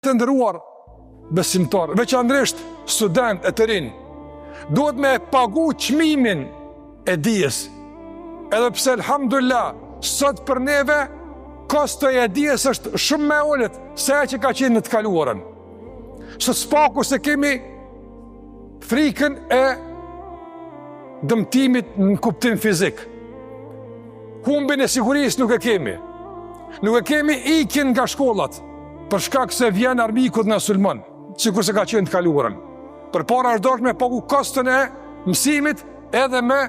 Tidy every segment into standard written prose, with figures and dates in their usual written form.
Të nderuar besimtarë, veçanërisht studentë e të rinj, duhet me pagu çmimin e dijes. Edhe pse elhamdulillah, sot për neve kostoja e dijes është shumë më e ulët se ajo që ka qenë në të kaluarën. Sot s'paku s'e kemi frikën e dëmtimit në kuptim fizik. Humbjen e sigurisë nuk e kemi. Nuk e kemi ikjen nga shkollat, për shkak se vjen armiku dhe na sulmon, sikurse ka qenë të kaluarën. Përpara është dashur me pagu koston e mësimit edhe me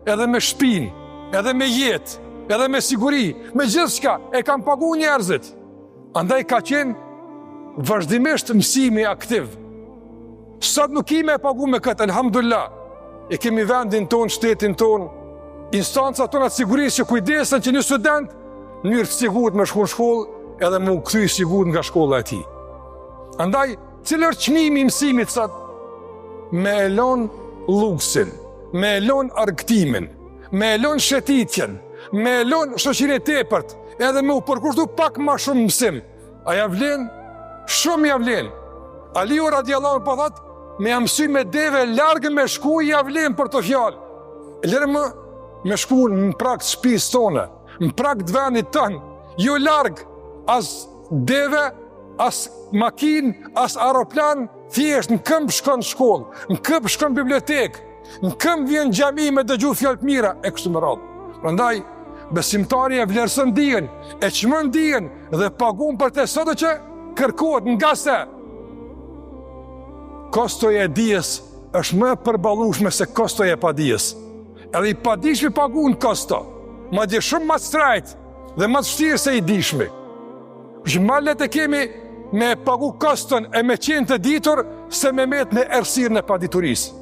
edhe me shpinë, edhe me jetë, edhe me siguri, me gjithçka e kanë pagu njerëzit. Andaj ka qenë vazhdimisht mësimi aktiv. Sot nuk ki me pagu me këtë, elhamdulillah. E kemi vendin tonë, shtetin tonë, instancat tona të sigurisë që kujdesen që një student në mënyrë të sigurt me shku në shkollë edhe me u kthy i sigurt nga shkolla e tij. Andaj, cili është çmimi i mësimit sot? Me e lon luksin, me e lon argëtimin, me e lon shetitjen, me e lon shoqërinë e tepërt, edhe me u përkushtu pak ma shumë mësim. A ja vlen? Shumë ja vlen. Aliu radiallahu anhu po thotë, me ja mësy me deve larg me shku ja vlen për ato fjalë. Lëre më me shku në prag të shpisë tonë, në prag të vendit tonë, jo larg, as deve, as makinë, as aeroplan, thjesht në këmbë shkon në shkollë, në këmbë shkon në bibliotekë, Në këmbë vjen n'xhami me dëgju fjalë të mira e kështu me radhë. Prandaj besimtari e vlerëson dijen, e çmon dijen dhe pagun për të sado që kërkohet ngase kostoja e dijes është më e përballueshme se kostoja e padijes. Edhe i padijshmi pagun kosto, madje shumë më të shtrejtë dhe më të vështirë se i dijshmi. Që ma lehtë e kemi me pagu koston e me qenë të ditur se me met në errësirën e paditurisë.